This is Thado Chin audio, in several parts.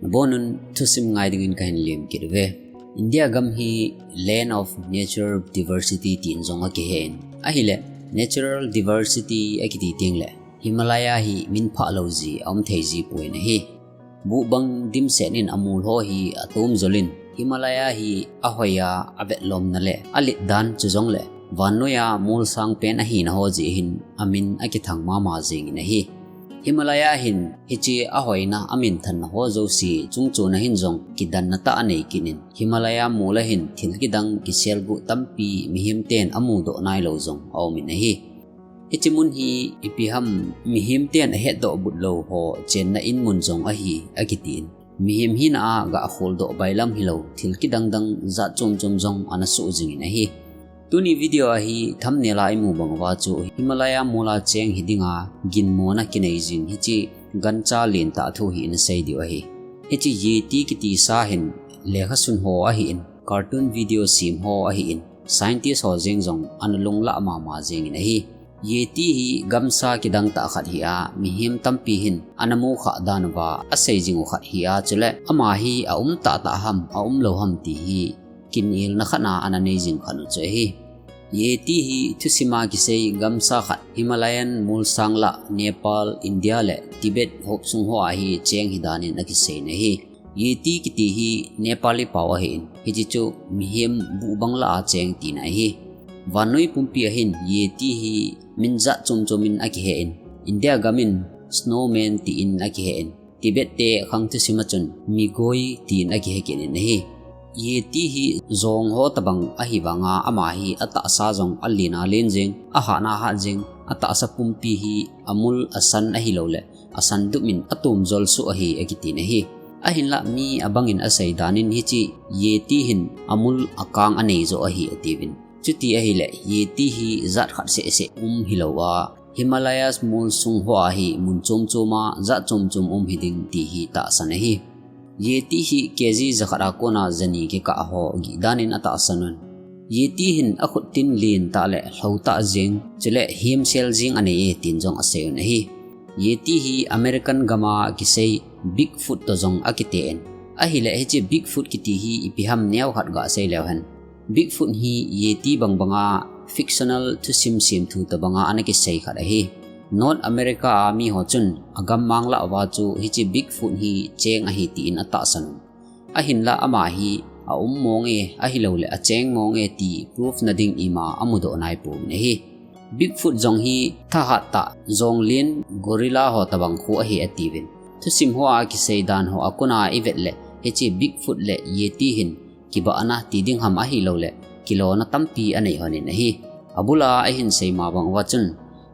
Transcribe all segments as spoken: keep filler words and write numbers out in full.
Bonun thusim ngai dingin kahin lim kit uve. India gam hi land of natural diversity tin jong akihen. Ahile, natural diversity akiti tengle Himalaya hi minphah lou ji, aum thei ji poi ahi. Buhbang dimset in amul ho hi atom jolin, Himalaya hi ahoiya, avetlomna le alet dan chujongle vannoiya molsang pen ahina ho jeh hin amin akithang mama jingin ahi. Himalaya hin hiche ahoina aminthanna ho jouse chungchona hin jong kidanna tah anei kit in, Himalaya mol a hin thil kidang kiselguh tampi mihem ten amudoh nailou jong aumin ahi. Hiche mun hi ipi ham, mihem ten ahetdoh butlou ho chenna in mun jong ahi akitin. Mihem hina a gah kholdoh bailam hilou, thil kidang dang jat chom chom jong ana soh jingin ahi. Tuni video a hi thumbnail a imu bang uva chu Himalaya mol a cheng hi dinga ginmona kinei jing hiche gancha lentah thu hi ina sei diu ahi. Hiche Yeti kiti sa hin lekhasun ho ahin, cartoon video sem ho ahin, scientist ho jeng jong ana lunglah mama jingin ahi. Yeti hi gamsa kidang tah khat hi a, mihem tampi hin ana mukhah dan uva asei jing u khat hi a, chule ama hi aum tahtah ham, aum lou ham ti hi kinelna khat a ana nei jing khat u chu ahi. Yeti hi thusim a kisei gamsa khat Himalayan molsang lah Nepal, India le Tibet hopsung ho a hi cheng hi danin akiseiyin ahi. Yeti kiti hi Nepali pao ahin, hiche chu mihem buhbang lah a cheng tina ahi. Vannoi pumpi a hin Yeti hi min jat chom chom in akihen. India gam in snowman tin akihen. Tibet te khang thusim a chun Migoi tin akihe kit in ahi. Yeti hi jong ho tabang ahi vanga ama hi atahsa jong alen alen jing, ahat a hat jing, atahsa pumpi hi amul asan ahilouleh asan dup in atom jol soh ahi akitin ahi. Ahinlah mi abang in asei dan in hiche Yeti hin amul akang anei jo ahi atiuvin. Chuti ahileh Yeti hi jat khat seh seh um hilou a, Himalayas molsung ho a hi mun chom chom a jat chom chom um hiding ti hi tahsan ahi. Yeti hi K G jakhat a kona jani kikah ho gih dan in atahsan un. Yeti hin akhut tin lentah le lhou tah jing, chule hemsel jing anei e tin jong asei un ahi. Yeti hi American gam a kisei Bigfoot toh jong akiten. Ahileh hiche Bigfoot kiti hi ipi ham neo khat gasei leu hen. Bigfoot hi Yeti bang banga fictional thusim semthu tobanga ana kisei khat ahi. North America a mi ho chun agammang lah uva chu hiche Bigfoot hi cheng ahi tin atahsan un. Ahinlah ama hi aum mong e, ahilouleh acheng mong e ti proof nading ima amudoh naipouvin ahi. Bigfoot jong hi thahat tah, jong len gorilla ho tobang khu ahi atiuvin. Thusim ho a kisei dan ho a kona ivet leh hiche Bigfoot le Yeti hin kibahna ti ding ham ahilouleh kilona tampi anei lhonin ahi. Abul a ahin sei ma bang uva chun,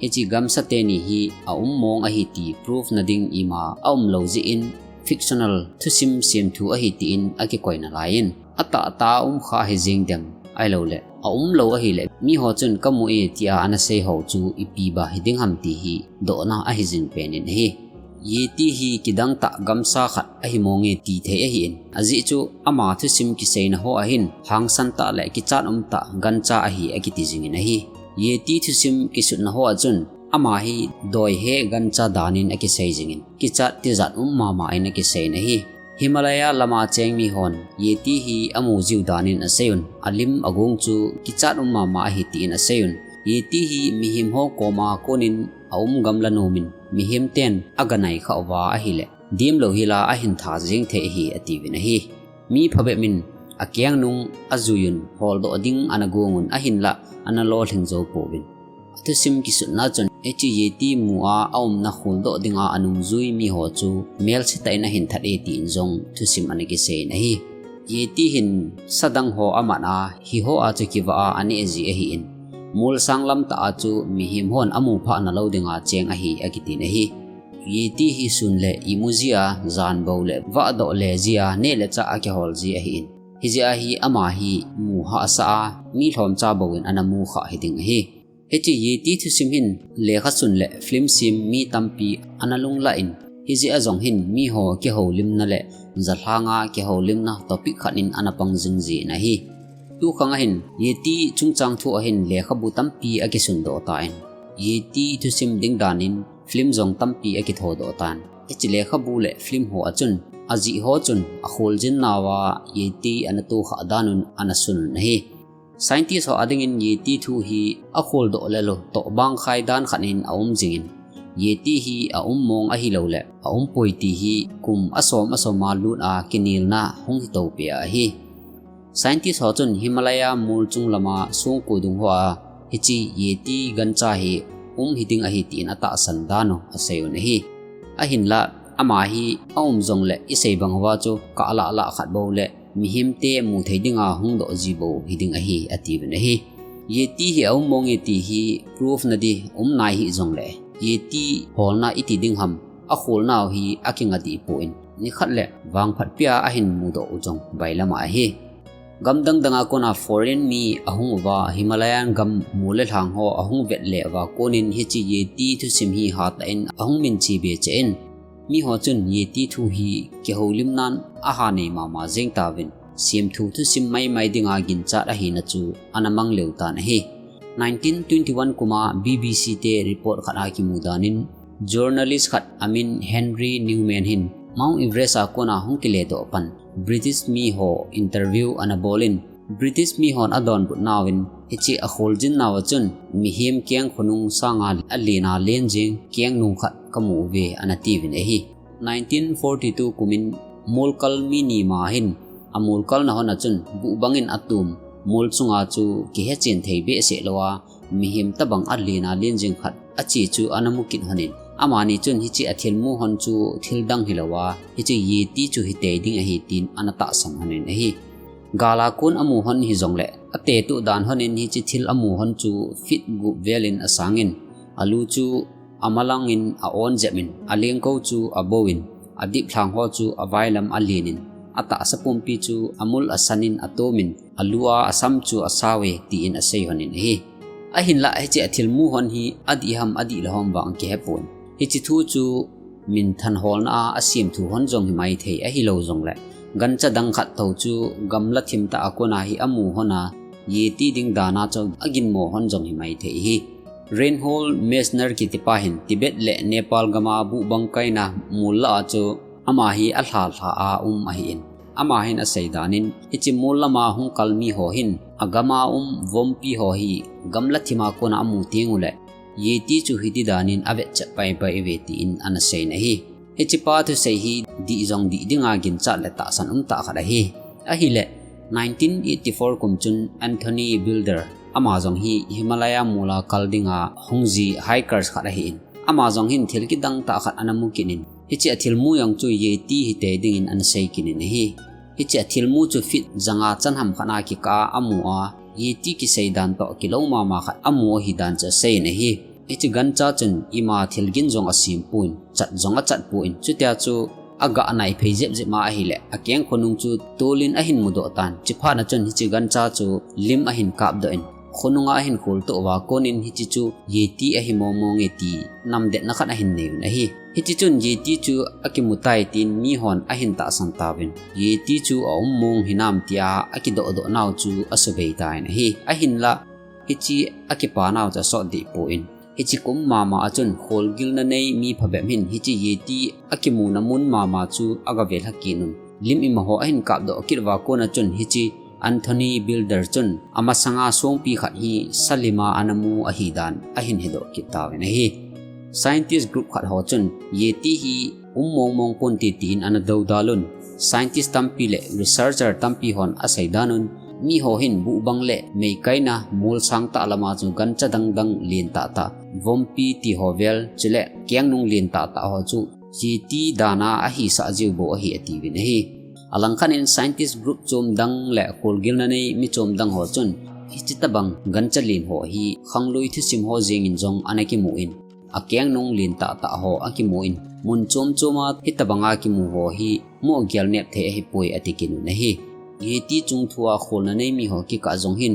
hiche gamsa teni hi aum mong ahi ti proof nading ima aum lou jeh in fictional thusim semthu ahi tin akikoi nalai in, atahtah a um kha hijing dem ahilouleh aum lou ahileh mi ho chun kamu e tia ana sei ho chu ipi ba hiding ham ti hi dohna ahi jing pen in ahi. Yeti hi kidang tah gamsa khat ahi mong e ti thei ahin, ajeh chu ama thusim kiseina ho a hin hangsan tah le kichat um tah gancha ahi akiti jingin ahi. Yeti thusim kisutna ho a chun ama hi doi he gancha dan in akisei jingin, kichat tijat um mama in akiseiyin ahi. Himalaya lama cheng mi hon Yeti hi amu jiu dan in asei un, alim agong chu kichat um mama ahi tin asei un. Yeti hi mihem ho koma konin aum gamla nom in, mihem ten aganai khah uva ahileh, dimlou hila ahin tha jing thei ahi atiuvin ahi. Mi phabep in akeng nung ajui un, holdoh ding ana gong un, ahinlah ana lolhing jou pouvin. Athusim kisutna chun hiche Yeti mu a aumna kholdoh dinga anungjui mi ho chu melse tah in ahin that e tin jong thusim ana kiseiyin ahi. Yeti hin sa dang ho amat a, hiho a chu kivah a aneh ji ahin, molsang lam tah a chu mihem hon amu phah nalou dinga cheng ahi akitin ahi. Yeti hi sun le imu jia, jan bou le vahdoh le jia, neh le chah a kihol ji ahin, hijeh a hi ama hi mu hahsa a, mi lhomcha bou in ana mu khah hiding ahi. Hiche Yeti thusim hin lekhasun le film sem mi tampi ana lunglah in, hijeh a jong hin mi ho kihoulimna le jalhang a kihoulimna topic khat in ana pang jing jin ahi. Tukhang a hin Yeti chungchang thu a hin lekhabu tampi akisundoh tan, Yeti thusim ding dan in film jong tampi akithodoh tan. hiche lekhabu le film ho a chun, ajih ho chun akholjin nauva Yeti ana tohkhah dan un ana sun un ahi. Scientist ho adingin Yeti thu hi akholdoh le lou toh bangkhai dan khat in aum jingin, Yeti hi aum mong ahilou le aum poi ti hi kum asom asom a lut a kinelna hung hitoh peh ahi. Scientist ho chun Himalaya mol chung lama songko dung hoa hiche Yeti gancha hi um hiding ahi tin atahsan dan u asei un ahi. Ahinla, ama hi aum jongle isei bang uva chu kah lah lah khat bou le mihemte muthei dinga hungdoh ji bou hiding ahi atiuvin ahi. Yeti hi aum mong e ti hi proof nadi um nai hijongle, Yeti holna iti ding ham, akholnau hi akinga deh pon, nikhat le vangphat pia ahin mudoh u jong bailama ahi. Gam dang danga kona foreign mi ahung uva Himalayan gam mol le lhang ho ahung vet le uva konin hiche Yeti thusim hi hatah in ahung minche be cheh in, miho chun Yeti thu hi kihoulimnan aha nei mama jeng tauvin, semthu thusim maimai dinga ginchat ahina chu ana mang lheh tan ahi. Nineteen twenty-one kuma B B C te report khat a kimu danin, journalist khat amin Henry Newman hin Mount Everest a kona hung kiledoh pan British mi ho interview ana bolin, British mi hon adonbut nauvin, hiche akholjin nauva chun mihem keng khonung sanga alen alen jeng kengnung khat kamu uve ana tiuvin ahi. Nineteen forty-two kumin molkal mi ni ma hin amolkalna hon a chun buh bangin atum, mol chunga chu kihechen thei behseh louva mihem tabang alen alen jeng khat ache chu ana mu kit honin, amani chun hiche athilmu hon chu thildang hilouva hiche Yeti chu hitei ding ahi tin ana tahsan honin ahi. Gal a kon amu hon hijongle, atetoh dan honin hiche thil amu hon chu feet gup velin asangin, alu chu amalangin a-on jepin, alengkou chu abouin, adiplhang ho chu availam alenin, atahsa pumpi chu amul asanin atomin, alu a asam chu asauve tin asei honin ahi. Ahinla hiche athilmu hon hi adih ham adih lou ham vang kihepon, hiche thu chu minthan holna a asemthu hon jong himaithei ahilou jongle, gancha dang khat toh chu gamla thim tah a kona hi amu hon a, Yeti ding dan a chu aginmo hon jong himaithei ahi. Reinhold Messner kitipa hin Tibet le Nepal gama buh bangkaina mol lah a chu ama hi alhalha a um ahin, ama hin asei danin, hiche mol lama hung kal mi ho hin agama um vompi ho hi gamla thim a kona amu tengule, Yeti chu hiti danin avetchet paipai uve tin ana seiyin ahi. Hichepa thusei hi dih jong dih dinga ginchat le tahsan umtah khat ahi. Ahile, nineteen eighty-four kum chun Anthony Wilder, ama jong hi Himalaya mola kal dinga hung ji hikers khat ahin, ama jong hin thil kidang tah khat ana mu kit in, hiche athilmu jong chu Yeti hitei dingin ana sei kit in ahi. Hiche athilmu chu feet janga chanham khat a kikah a amu a, Yeti kisei dan toh kilou mama khat amu ahi dan chu aseiyin ahi. Hiche gancha chun ima thilgin jong asem pon, chat jong achat pon, chutia chu agah nai phei jep jep ma ahile, akeng khonung chu tolin ahin mudoh tan, chuphat na chun hiche gancha chu lim ahin kapdoh in, khonunga ahin kholtoh uva konin hiche chu Yeti ahi mong mong e ti namdetna khat ahin nei un ahi. Hiche chun Yeti chu akimu tai tin mihon ahin tahsan tauvin, Yeti chu aum mong hinam tia akidoh doh nau chu asubei tan ahi. Ahinla, hiche akipa nau chu asot deh pon, hiche kum mama a chun kholgilna nei mi phabep hin hiche Yeti akimuna mun mama chu agave lha kit un, lim imaho ahin kapdoh kit uva kona chun hiche Anthony Wilder chun amasanga songpi khat hi salima ana mu ahi dan ahin hedoh kit tauvin ahi. Scientist group khat ho chun Yeti hi um mong mong ponte tin ana dodal un, scientist tampi le researcher tampi hon asei dan un, miho hin buh bang le meikaina mol sang tah lama chu gancha dang dang lentah tah, vompi ti ho vel, chule kengnung lentah tah ho chu Yeti dan a ahisah jiu bou ahi atiuvin ahi. Alangkhat in scientist group chom dang le kholgilna nei mi chom dang ho chun, hiche tabang gancha len ho hi khanglui thusim ho jengin jong ana kimu in, akengnung lentah tah ho akimu in, mun chom chom a hitabanga kimu ho hi moh gel nep thei ahipoi ati kit un ahi. Yeti chungthua kholna nei mi ho kikah jong hin,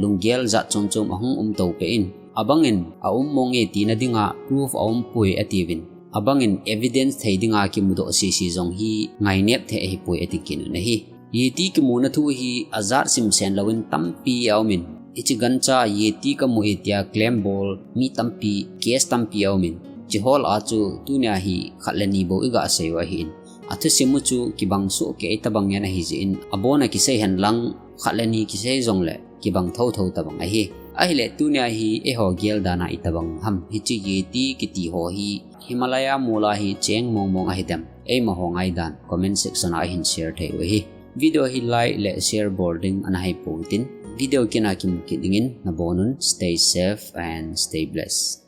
lunggel jat chom chom ahung um to peh in, abangin aum mong e tina dinga proof aum poi atiuvin, abangin evidence thei dinga kimudoh sese jong hi ngainep thei ahipoi ati kit un ahi. Yeti kimuna thu hi ajat simsen louvin tampi aumin, hiche gancha Yeti kamu e tia claim bol mi tampi, case tampi aumin, Hiche ho lah a chu tunia hi khat le ni bou iga sei u ahin. Athusim u chu kibang soh kei tobang ngen ahi jeh in, abon a kisei hen lang, khat le ni kisei jongle kibang thotho tobang ahi. Ahile tunia hi eiho gel dan a itobang ham, hiche Yeti kiti ho hi Himalaya mol a hi cheng mong mong ahi dem? Eima ho ngaidan comment section a hin share thei u ahi. Video hi like le share bol ding ana hai pou hitin, video kit a kimu kit dingin nabonun stay safe and stay blessed.